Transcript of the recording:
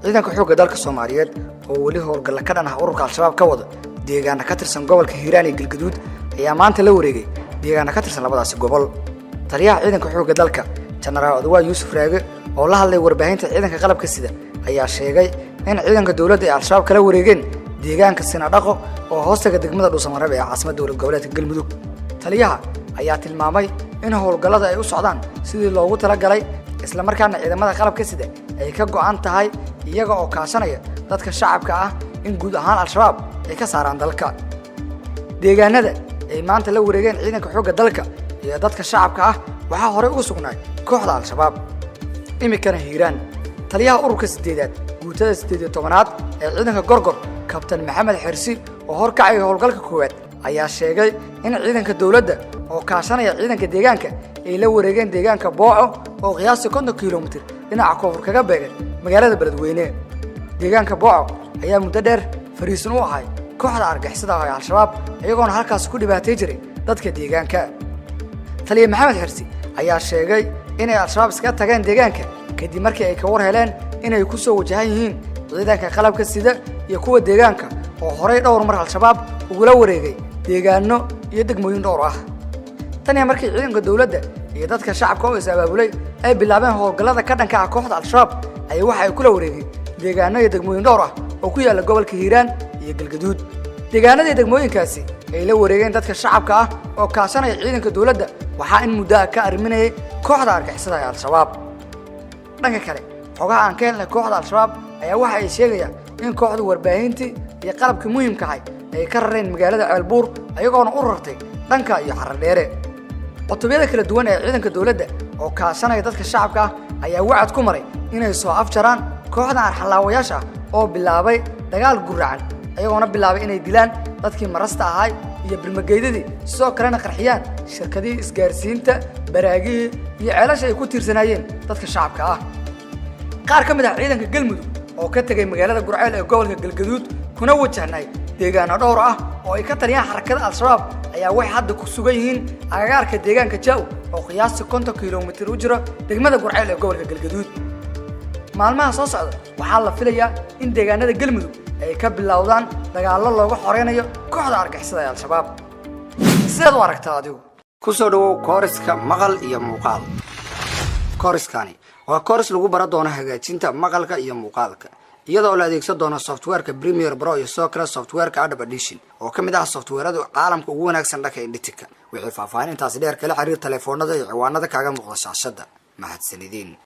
Ciidanka xoogga dalka Soomaaliyeed oo weli howlgalla ka dhan ah ururka Al-Shabaab ka wada deegaana ka tirsan gobolka Hiiraan iyo Galgaduud ayaa maanta la wareegay deegaana ka tirsan labadaasi gobol. Taliyaha ciidanka xoogga dalka, Jenaraal Odawaa Yuusuf Raage, oo la hadlay warbaahinta ciidanka qalabka sida, ayaa sheegay in ciidanka dowladda ay Al-Shabaab kala wareegeen deegaanka Sinadhaqo oo hoostaga degmada Dhuusamareeb ee caasimadda dowlad goboleedka Galmudug. Taliyaha ayaa tilmaamay in howlgallada ay u socdaan sidii loogu talagalay, islamarkaana ciidamada qalabka sida ay ka go'an tahay, iyaga oo kaashanaya dadka shacabka ah, in guud ahaan Al-Shabaab ay ka saaraan dalka. Deegaanada ay maanta la wareegeen ciidanka xoogga dalka iyo dadka shacabka ah waxaa horey ugu sugnaay kooxda Al-Shabaab. Iminkana Hiiraan. Taliyaha ururka sideedaad, guutada 18aad ee ciidanka Gorgor, Kabtan Maxamed Xersi, oo horkacaya howlgalka koowaad, ayaa sheegay in ciidanka dowladda oo kaashanaya ciidanka deegaanka ay la wareegeen deegaanka Booco oo qiyaastii 50 kilomitir dhinaca koonfur kaga beegan magaalada Beledweyne. Deegaanka Booco ayaa muddo dheer fariisin u ahay kooxda argixisada ah ee Al-Shabaab, iyagoona halkaas ku dhibaatay jiray dadka deegaanka. Taliya Maxamed Xersi ayaa sheegay inay Al-Shabaab iskaga tageen deegaanka kadib markii ay ka war heleen inay ku soo wajahan yihiin ciidanka qalabka sida iyo kuwa deegaanka, oo horey dhowr mar Al-Shabaab ugula wareegay deegaano iyo degmooyin dhowr ah. Tan iyo markii ciidanka dowladda iyo dadka shacabka oo is abaabulay ay bilaabeen howlgallada ka dhanka ah kooxda Al-Shabaab, ayay waxa ay kula wareegeen deegaano iyo degmooyin dhowr ah oo ku yaalla gobolka Hiiraan iyo Galgaduud. Deegaanadii degmooyinkaasi ay la wareegeen dadka shacabka ah oo kaashanaya ciidanka dowladda waxaa in muddo ah ka arriminayay kooxda argixisada ee Al-Shabaab. Dhanka kale, xogaha aan ka helnay kooxda Al-Shabaab ayaa waxa ay sheegayaan in kooxdu warbaahintii iyo qalabkii muhiimka ahay ay ka rareen magaalada Ceelbuur, ayagoona u rartay dhanka iyo Xaradheere. Cutubyada kala duwan ee ciidanka dowladda oo kaashanaya dadka shacabka ah ayaa wacad ku maray inay soo afjaraan kooxda arxalaawayaasha ah oo bilaabay dagaal guracan, ayagoona bilaabay inay dilaan dadkii marasta ahay iyo birmageydadii, sidoo kalena qarxiyaan shirkadihii isgaarsiinta, baraagihii iyo ceelasha ay ku tiirsanaayeen dadka shacabka ah. Qaar ka mid ah ciidanka Galmudug oo ka tegay magaalada Gurceel ee gobolka Galgaduud kuna wajahnay deegaano dhowr ah oo ay ka taliyaan xarakada Al-Shabaab ayaa waxay hadda ku sugan yihiin agagaarka deegaanka Jaw oo qiyaastii 50 kilomitir u jira degmada Gurceel ee gobolka Galgaduud. Maalmaha soo socda waxaa la filayaa in deegaanada Galmudug ay ka bilowdaan dagaallo looga xoreynayo kooxda argixisada ee Al-Shabaab. Sideed u aragtaa adigu? Ku soo dhowow kooriska maqal iyo muuqaal. Kooriskani waa kooris lagu baran doono hagaajinta maqalka iyo muuqaalka, iyadoo la adeegsan doono softwareka Premiere Pro iyo sidoo kale softwareka Adobe Audition oo ka mid ah softwareada caalamka ugu wanaagsan dhanka editingka. Wixii faahfaahin intaasi dheer, kala xiriir telefoonada iyo ciwaanada kaaga muuqda shaashada. Mahadsanidin.